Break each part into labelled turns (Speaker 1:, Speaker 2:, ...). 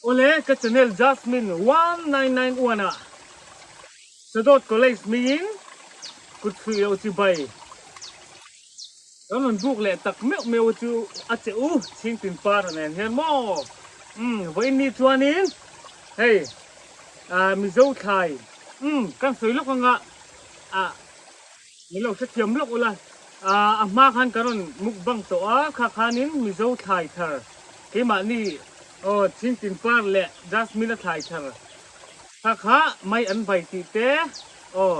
Speaker 1: Awle ka channel Jasmine 1991 ah Sadawt College hmingin kut hruih loh chibai kan rawn buk leh tak meuh meuh chu a che u Chhingtin Para nen hian maw umm vawiin ni chuanin hei ah Mizo thlai umm kan sawi lawk anga ah Min lo hrethiam lawk ula, a hma khan ka rawn mukbang tawh a, kha khanin Mizo thlai thar keimahni aw Chhingtin par leh Jasmine a thlai thar kha kha mai an vai tih te aw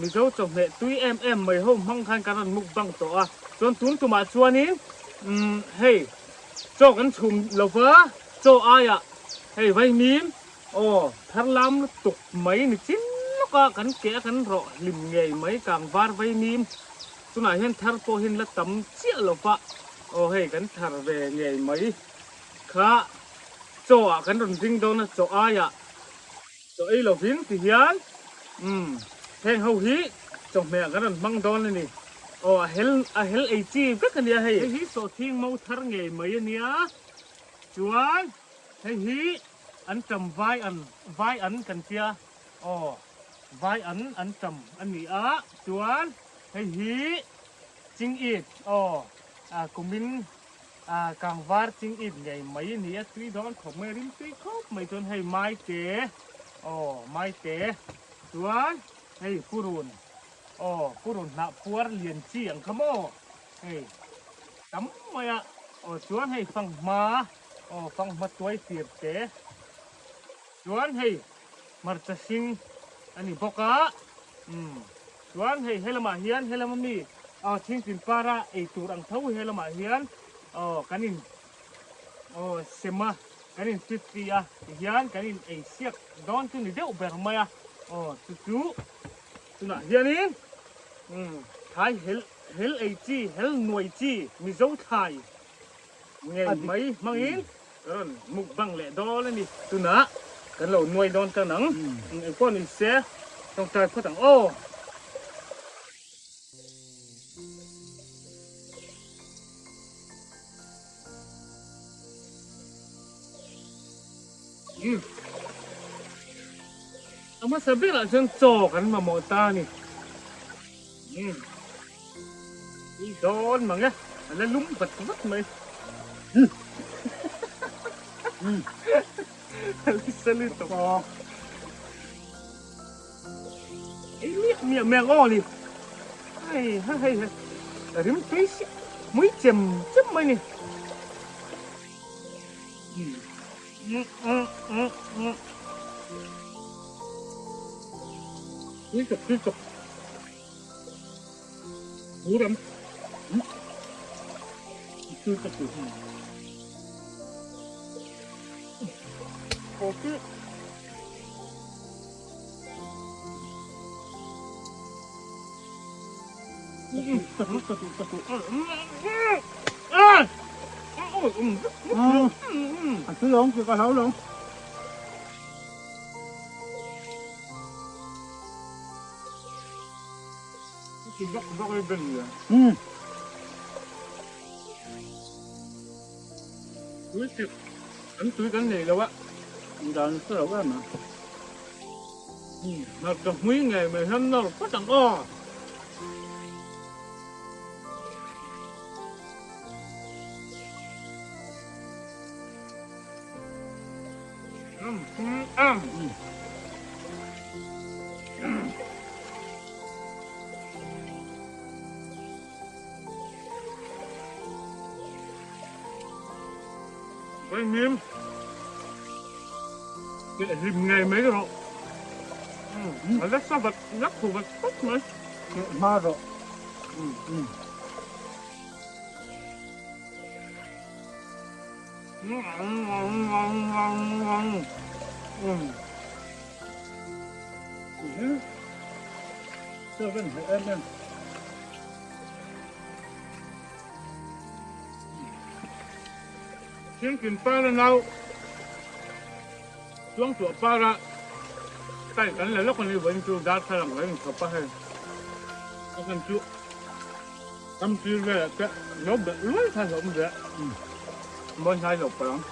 Speaker 1: Mizo chawhmeh tui em em mai ho hmang khan ka rawn mukbang tawh a, chuan tun tumah chuanin umm hei chaw kan chhum lova chaw aiah hei vaimim Aw, thar lam lutuk mai ni chin lawk a, kan ke a kan rawh hlim ngei mai kang var vei mim. Tunah hian thar pawh hian la tam chiah lo va, aw hei kan thar ve ngei mai kha chaw ah kan rawn ring dawn a, chaw aiah chaw ei lovin ti hian umm heng ho hi chawhmeh ah kan rawn hmang dawn a ni. Aw a hel a hel ei chi vek a nia hei. Hei hi sawhthing mo thar ngei mai a nia, chuan hei hi. An ṭam vai an vai an kan tia aw vai an an ṭam a ni a chuan hei hi ching it aw ah kumin ah kangvar ching it ngei mai a ni a tui dawn khawp mai a rim tui khawp mai chuan hei maite aw maite chuan hei purun aw purun hnah puar lian chi ang kha maw hei tam mai a aw chuan hei fanghma. Aw fanghma tuai tir te chuan hei hmarcha hring a ni bawk a umm chuan hei helamah hian helam ami aw thingtin para ei tur ang tho helamah hian aw kan in aw sem a kan in fifty a tihian kan in ei siak dawn chu ni deuh ber mai a aw chu chu tunah hianin umm thlai hel hel ei chi hel nuai chi mizo thlai Ngei mai hmangin ka rawn mukbang leh dawn a ni. Tunah kan lo nuai dawn ta nang. Eng pawh ni se tawngtai phawt ang aw. A hmasa berah chuan chaw kan mamawh ta a ni. I dawn mang e, a la lum vat vat mai. A la sa lutuk. Ei miah miah mai ang aw ni. Hei ha hei ha. A rim tui siah mui chem chem mai ni. Tui chawk tui chawk. Buram. Tui chawk tui. Ok.
Speaker 2: A tui awm tih ka hlau lo.
Speaker 1: Tui chik an tui kan nei lo a.
Speaker 2: Dan hre lo em a.
Speaker 1: Hmarcha hmui ngei mai hian nawr phawt ang aw. Vaimim keh hlim ngei mai rawh. A la sa vat vat thu vat vat mai.
Speaker 2: Keh hma rawh.
Speaker 1: Thingtin para nau Chuangtuah para tai kan la lawk a ni vawiin chu darthlalang lo inchhawp a hei a kan chu. Kam tir velah te lo belh luai kha hlawm ve. Mawi hnai lo palh ang.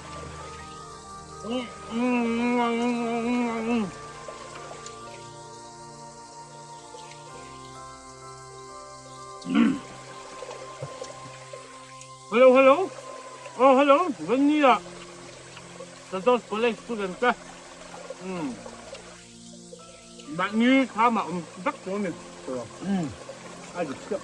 Speaker 1: Hello hello oh hello Vannia Sados College student te um mahni thlamah awm vek tur a ni.
Speaker 2: Um a dik chiah.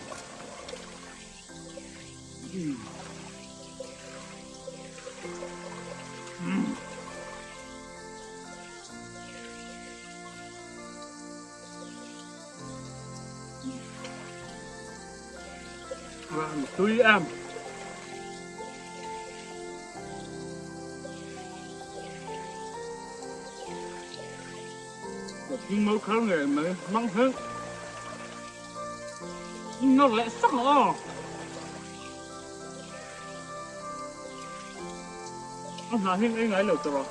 Speaker 1: Tui em. Thing mau khar ngei mai mang heng. Nawr leh sak ang aw. A hnah hi ei ngai lo tawh rawh.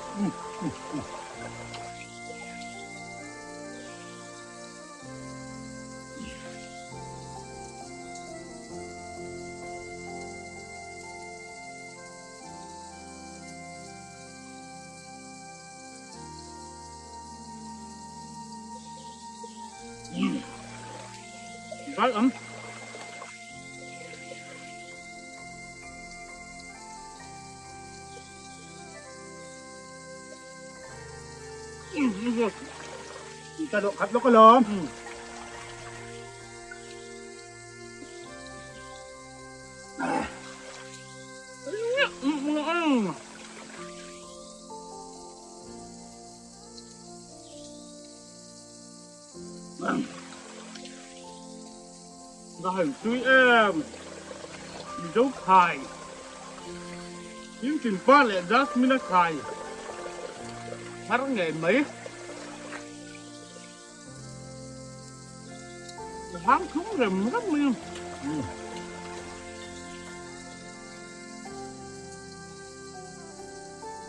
Speaker 1: Vai awm.
Speaker 2: Ka dawh khat lawk alawm.
Speaker 1: Ka han tui em Mizo khai Tin pa leh Jasmine a khai thar ngei mai Ka hang thlum rem rem mai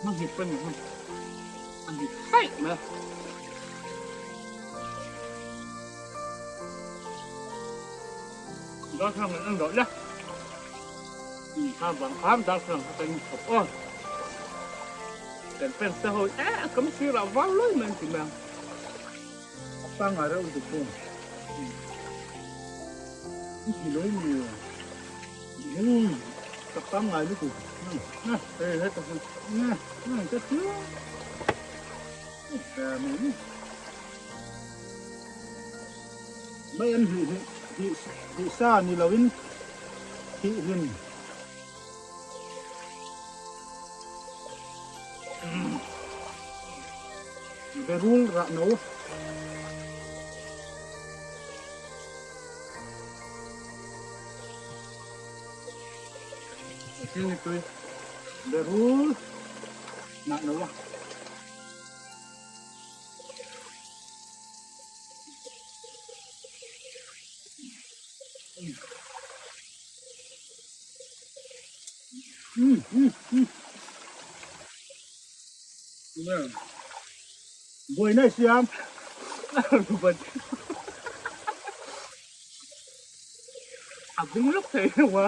Speaker 1: A hip a ni hei a hip hraih mai a. Darthlalang in an rawh le. Kha vang khan darthlalang kha kan chhawp aw. Kan fans te ho e kam sirah var luai mai an ti mai ang.
Speaker 2: A pangngai reuh lutuk thung. I ti lo mi Ka pangngai lutuk.
Speaker 1: Hei heta hi.
Speaker 2: Ka chiang. Mai an hih hih hih sa ni loin hih hlim. Berul rah no. Berul nah no a. Buaina i siam.
Speaker 1: A bung lawk thei lo a.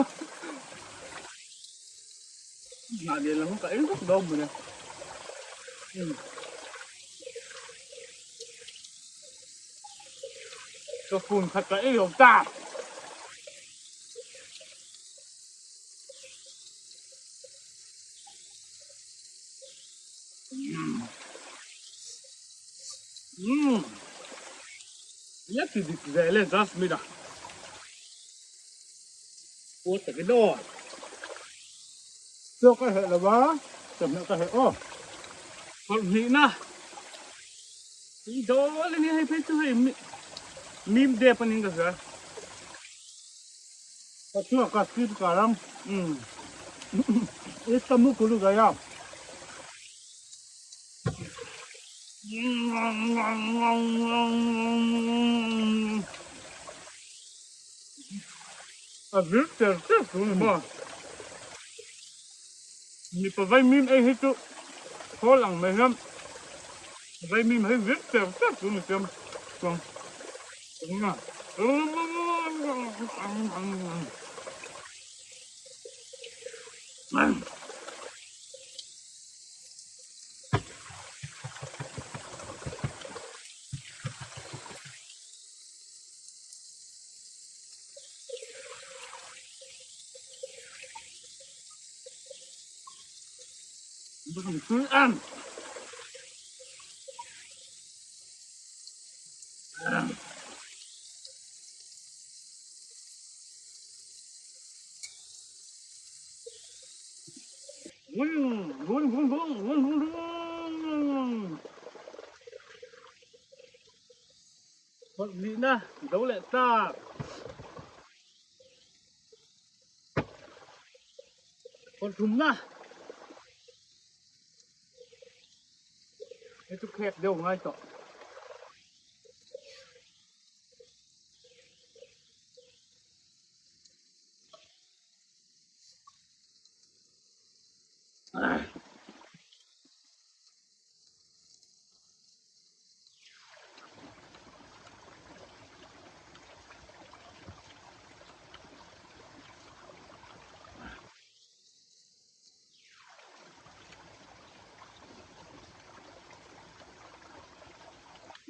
Speaker 1: Hnah lian lam ka ei vak dawn mawni. Ka phone khat ka ei lo ta. Umm. Nia ti dik ve le Jasmine a. Pawt takin aw.
Speaker 2: Chaw ka heh lo a, chawhmeh ka heh aw.
Speaker 1: Hawlhnihna I dawl a nia hei phei chu hei mim dep a ning ka hria.
Speaker 2: Ka chhuak ka skip kar ang. Umm. I tamu kulu gaya.
Speaker 1: A vir ter ter tur ni maw. Mipa vaimim ei hi chu khawl ang mai hian vaimim hei vir ter ter tur ni siam chuan Hawlhnihna do leh tak. Hawlhthumna. Hei chu khek deuh ngai tawh.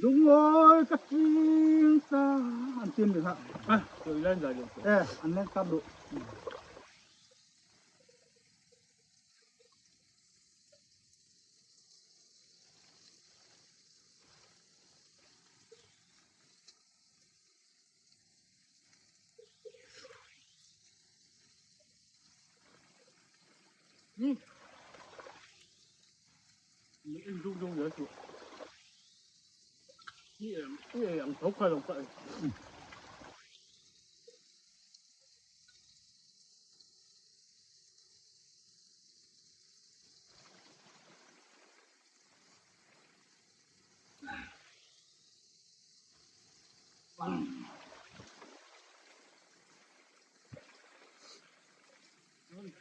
Speaker 2: Lungawi ka ching ta an tim ni kha.
Speaker 1: Ah, rồi lên rồi được.
Speaker 2: E, an lên tap duh.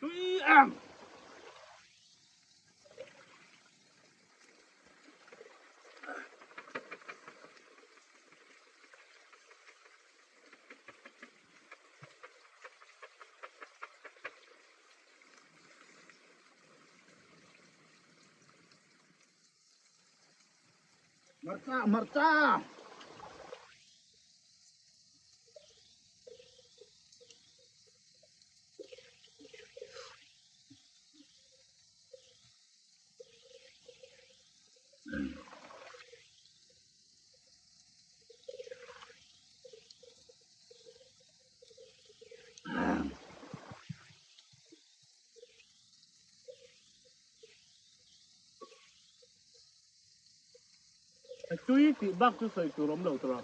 Speaker 1: Tui ang.
Speaker 2: Hmarcha hmarcha.
Speaker 1: A tui tih bak chu sawi tur awm lo tur a.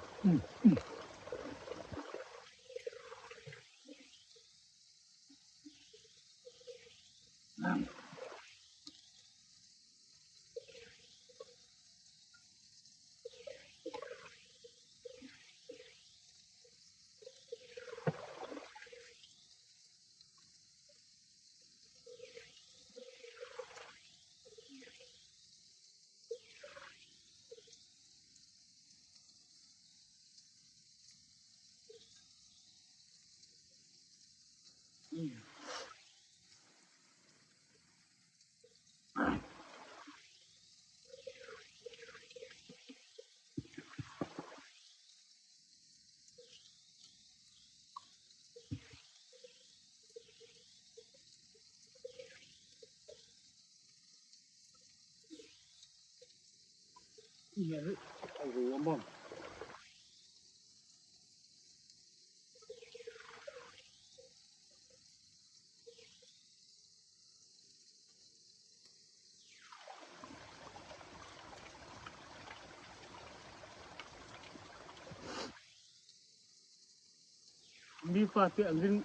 Speaker 1: Mi fate an ring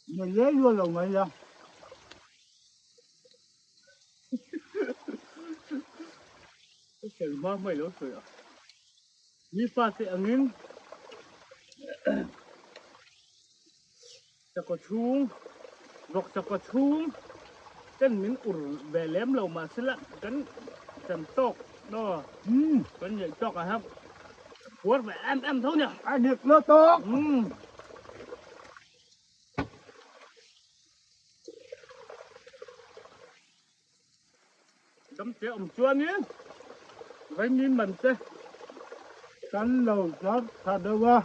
Speaker 2: Nei le lual lo mai la.
Speaker 1: Ka sawi hma hmai lo sawi a. Mi fate angin chakaw chhung vawk chakaw chhung ten min ur ve lem lo mahsela kan chan tawk aw kan ngaih tawk ah hian puar ve em em tho nia.
Speaker 2: A dik lo tawk.
Speaker 1: Dam te awm chuanin vaimim man te
Speaker 2: kan lo zar tha deuh a,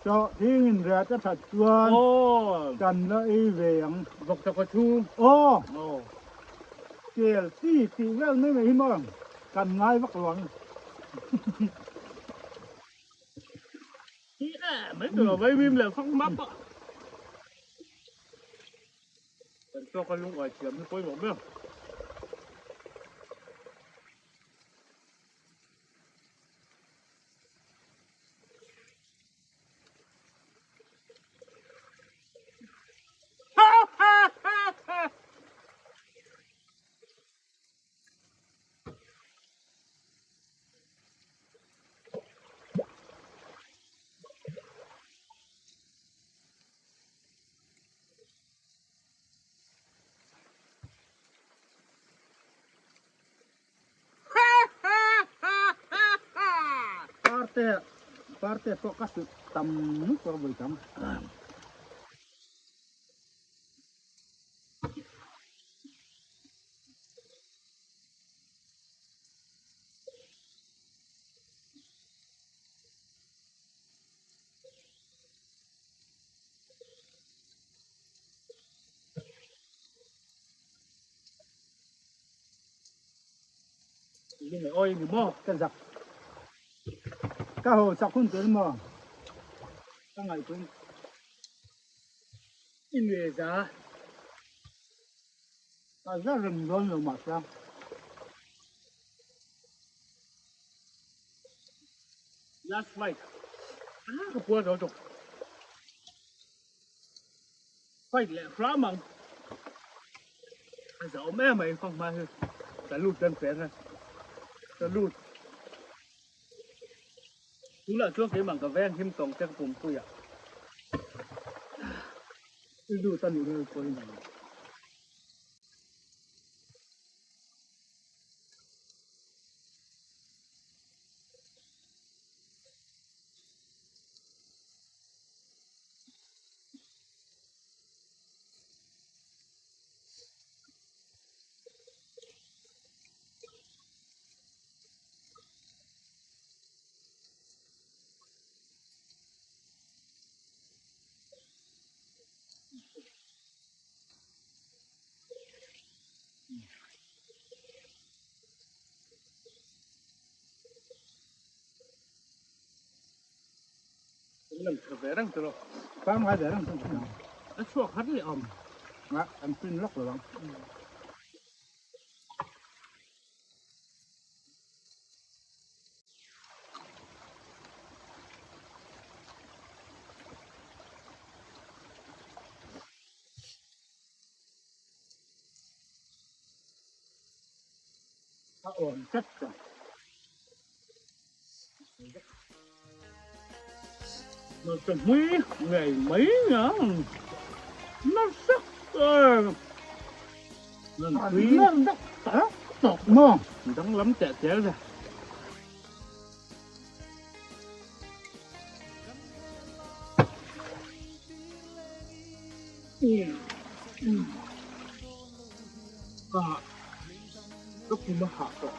Speaker 2: chaw thingin riat a that chuan kan la ei ve ang.
Speaker 1: Vawk chawka chhung.
Speaker 2: Aw. Kel chi tih vel mai mai hi maw kan ngai vak lo ang.
Speaker 1: Hi e mai tur a vaimim leh fak map a. Kan tawk a lungawi thiam hi pawimawh ber.
Speaker 2: Parte parte pawh ka hrilh tam lutuk a vawi tam.
Speaker 1: Lung oi ni maw
Speaker 2: ka zak ka ho chak hun tur maw ka ngaih tum
Speaker 1: i nue za
Speaker 2: ka za reng dawn lo mahse
Speaker 1: last fight ah ka puar zo tuk Fight leh hram ang. A za awm em mai fang hma hi. Salute kan pe ang. Salute. Tunah chuan keimah ka veng him tawng te ka pumpui ah.
Speaker 2: I lut a nih hmel pawhin.
Speaker 1: Kan tha ve reng tawh lo.
Speaker 2: Pangngai ve reng tawh lo.
Speaker 1: A chhuak har leh awm.
Speaker 2: A an pin lawk lo ang. A awm tlat ta.
Speaker 1: Nasa hmui ngei mai ang. Nasa Nan tui.
Speaker 2: Nan dak tak tak maw.
Speaker 1: Danglam teh tel ve. Ka ka pum a hah tawh.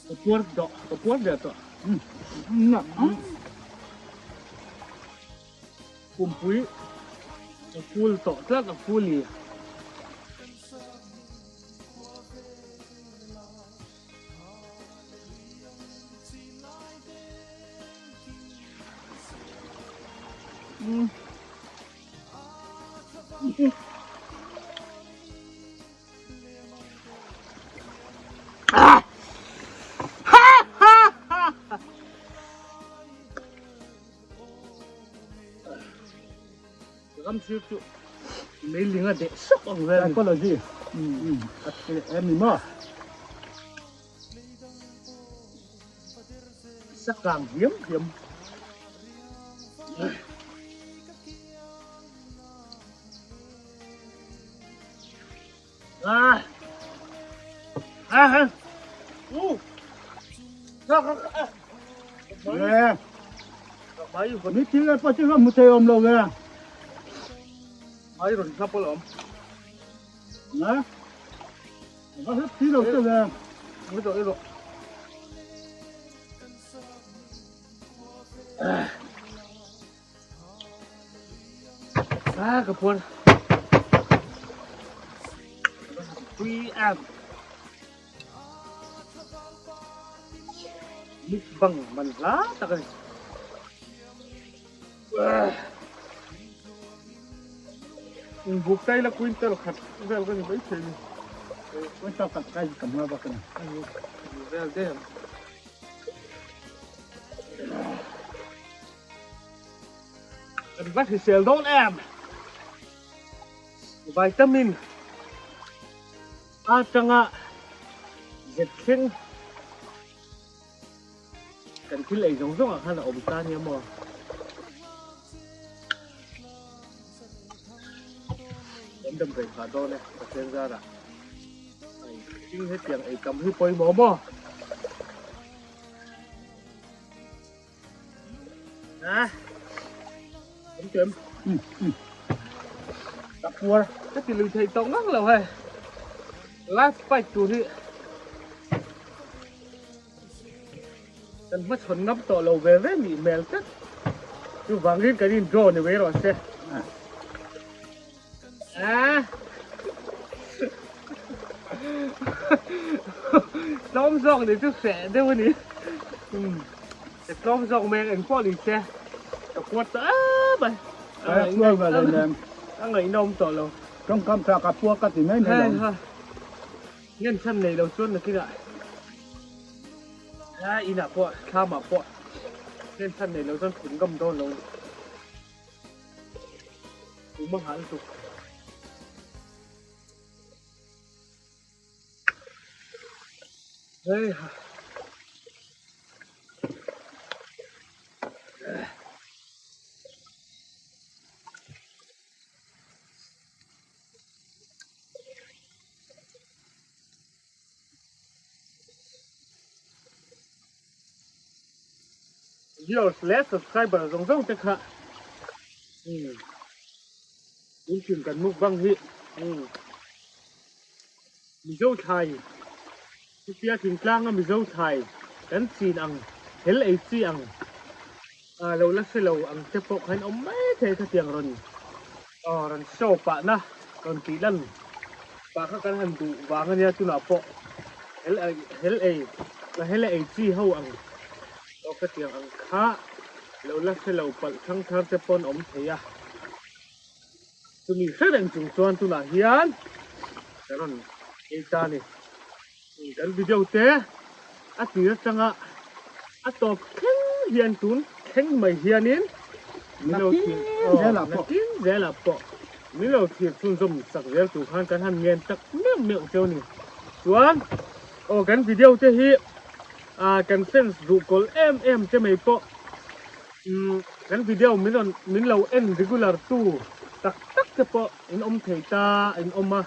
Speaker 1: Ka puar tawh, ka puar ve tawh. Pumpui a kul tawh tlat a kuli. Ram sir chu meiling a deh sawk ang vel.
Speaker 2: Psychology. Em ni maw?
Speaker 1: Sakang hiam hiam. Ah. Ah. Uh.
Speaker 2: Le. Mi thil le pawh chu hmu thei awm lo ve.
Speaker 1: Ai rawn hlap alawm.
Speaker 2: Na. Va hlat si lo che ve.
Speaker 1: Ngai rawh, ei rawh. Ah, ka puan. Tui em. Mukbang man hla tak a ni. Inbuk tai la quintal khat vel ka ni mai thei ni.
Speaker 2: Quintal khat kai tam nga bak a ni.
Speaker 1: Vel dem. Kan va hrisel dawn em. Vitamin atanga zet thleng kan thil ei zawng zawng ah khan a awm ta nia maw. Kan dam rei phah dawn e Pathian zarah. Ai thil hetiang ei tam hi pawimawh maw. À. Đúng chém.
Speaker 2: Ừ, ừ. Cặp cua.
Speaker 1: Cái thì lùi thầy tông ngắt lâu hay. Last bite tur hi. Kan hma chhawn ngam tawh lo ve ve nih hmel tlat. Chuvangin kan in draw ni mai rawh se. Ah. Tlawm zawk ni chu hreh deuh a ni. Tlawm zawk mek eng pawh ni se. Ka puat ta em mai. A ngaihnawm tawh lo.
Speaker 2: Tawngkam tha ka puat ka ti mai mai lo.
Speaker 1: Ngen chhan nei lo chuan nakinah a inah pawh thlamah pawh ngen chhan nei lo chuan phun ngam dawn lo. Uma hal tuk. Hei ha. Viewers leh subscriber zawng zawng te kha tun thin kan mukbang hi Mizo thlai chutia thingtlanga Mizo thlai kan chin ang hel ei chi ang lo la hre lo ang te pawh kha in awm mai thei khatiang rawn rawn show pahna rawn tih lan pah kha kan han duh vang ania tunah pawh hel hel ei hel ei chi ho ang aw khatiang ang kha lo la hre lo palh thang thar te pawn awm thei a chumi hre reng chung chuan tunah hian kan rawn ei ta a ni kan video te a tir atanga a tawp thleng hian tun thleng mai hianin min lo thlir nakin zelah pawh min lo thlir chhunzawm sak zel tur khan kan han ngen tak meuh meuh cheu a ni chuan aw kan video te hi ah kan fans duh kawl em em te mai pawh umm kan video min rawn min lo en regular tu tak tak te pawh in awm thei ta in awm a.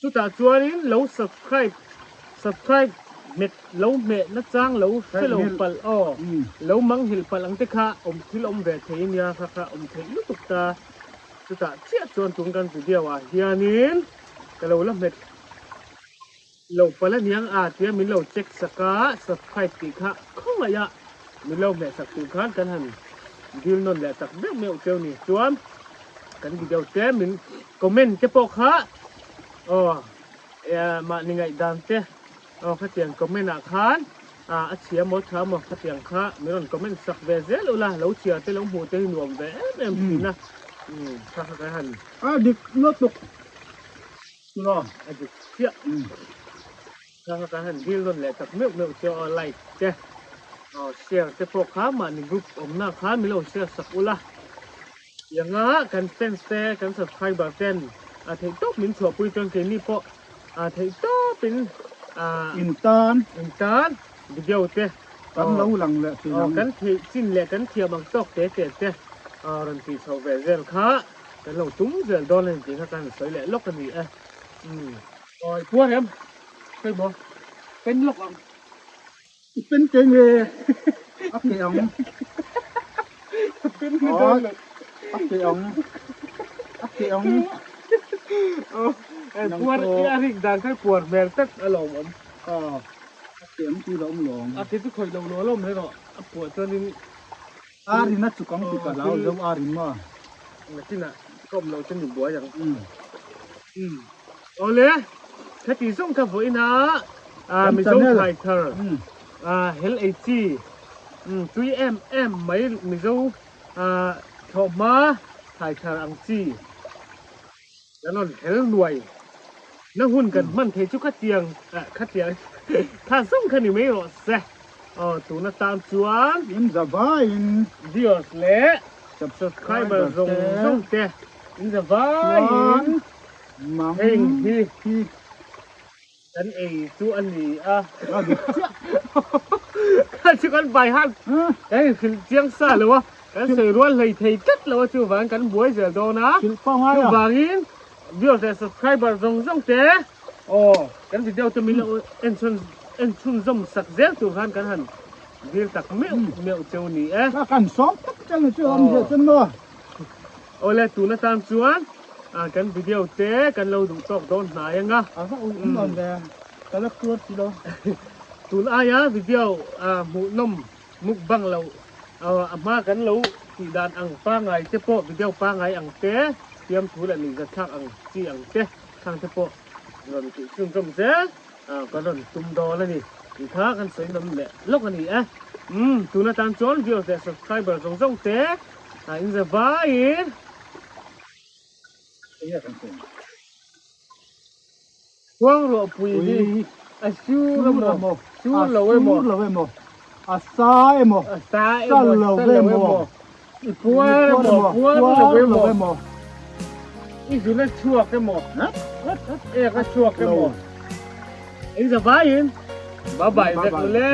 Speaker 1: Chutah chuanin lo subscribe subscribe hmet lo hmeh nachang lo hre lo palh aw lo manghilh palh ang te kha awm thil awm ve thei nia kha kha awm theih lutuk ta chutah chiah chuan tun kan video ah hianin ka lo la hmet lo palh aniang a tia min lo check sak a subscribe tih kha khawngaih a min lo hmeh sak tur khan kan han dil nawn leh tak meuh meuh cheu ni chuan kan video te min comment te pawh kha aw mahni ngaihdan te aw khatiang comment ah khan a chhia maw tha maw khatiang kha min rawn comment sak ve zel ula lo chhiar te lo hmuh te hi nuam ve em em thin a kha kha kan han
Speaker 2: a dik lutuk
Speaker 1: a dik chiah. Kha kha kan han dil nawn leh tak meuh meuh chu aw like te aw share te pawh kha mahni group awmna khan min lo share sak ula tianga kan fans te kan subscriber ten a theih tawp min chhuahpui chuan keini pawh a theih tawpin a
Speaker 2: in tan
Speaker 1: in tan video te
Speaker 2: kan lo lang leh thin ang
Speaker 1: kan theih chin leh kan thiam ang tawk te te te rawn tih chhoh ve zel kha kan lo tum zel dawn a ni tih kha kan sawi leh lawk a ni e. Awi puar em hei maw pen lawk ang
Speaker 2: i pen ke nge a ke ang
Speaker 1: ka pen ni dawn lo
Speaker 2: a ke ang a ke ang
Speaker 1: aw Puar i a rik dan kha puar hmel tak a lawm awm.
Speaker 2: A ti ang tih lo awm lawm.
Speaker 1: A ti chu khawih lo lo alawm mai rawh. A puah chuanin.
Speaker 2: Arin a chuk ang tih ka hlau zo arin maw.
Speaker 1: Nakinah ka awm lo chuan i buai ang. Awle, khati zawng kha vawiin a Mizo thlai thar hel ei chi tui em em mai Mizo thlawhhma thlai thar ang chi kan rawn hel nuai na hun kan hman thei chu khatiang khatiang kha zawng kha ni mai rawh se. Aw tun atan chuan
Speaker 2: In zavaiin
Speaker 1: viewers leh subscriber zawng zawng te in zavaiin heng hi kan ei chu a ni a. Kha chu kan bai han kan inhrilh chiang sa lo a, kan sawi rual hlei thei tlat lo a chuvang kan buai zel dawn a. Chuvangin viewers leh subscriber zawng zawng te Aw, kan video te min lo en chhun en chhunzawm sak zel tur khan kan han dil tak meuh meuh cheu ni e.
Speaker 2: Ka kan sawm tak cheu ni chu awm zia chuan maw.
Speaker 1: Awle tun atan chuan kan video te kan lo duh tawk dawn hnai anga.
Speaker 2: A va awm awm ve, ka la tuar si lo.
Speaker 1: Tun aia video hmuhnawm mukbang loh a hma kan lo tih dan ang pangai te pawh video pangai ang te fiamthu leh nuihzatthlak ang chi ang te Thlang te pawh rawn tih chhunzawm zel kan rawn tum dawn a ni tih kha kan sawi nawm leh lawk a ni e. Umm tun atan chuan viewers leh subscriber zawng zawng te in za vaiin Khuangruah pui hi a sur emaw sur lo emaw
Speaker 2: a sa emaw
Speaker 1: a sa emaw sa lo emaw I puar emaw, puar lo emaw, i zun a chhuak emaw, ek a chhuak emaw, in zavaiin bye bye vek le.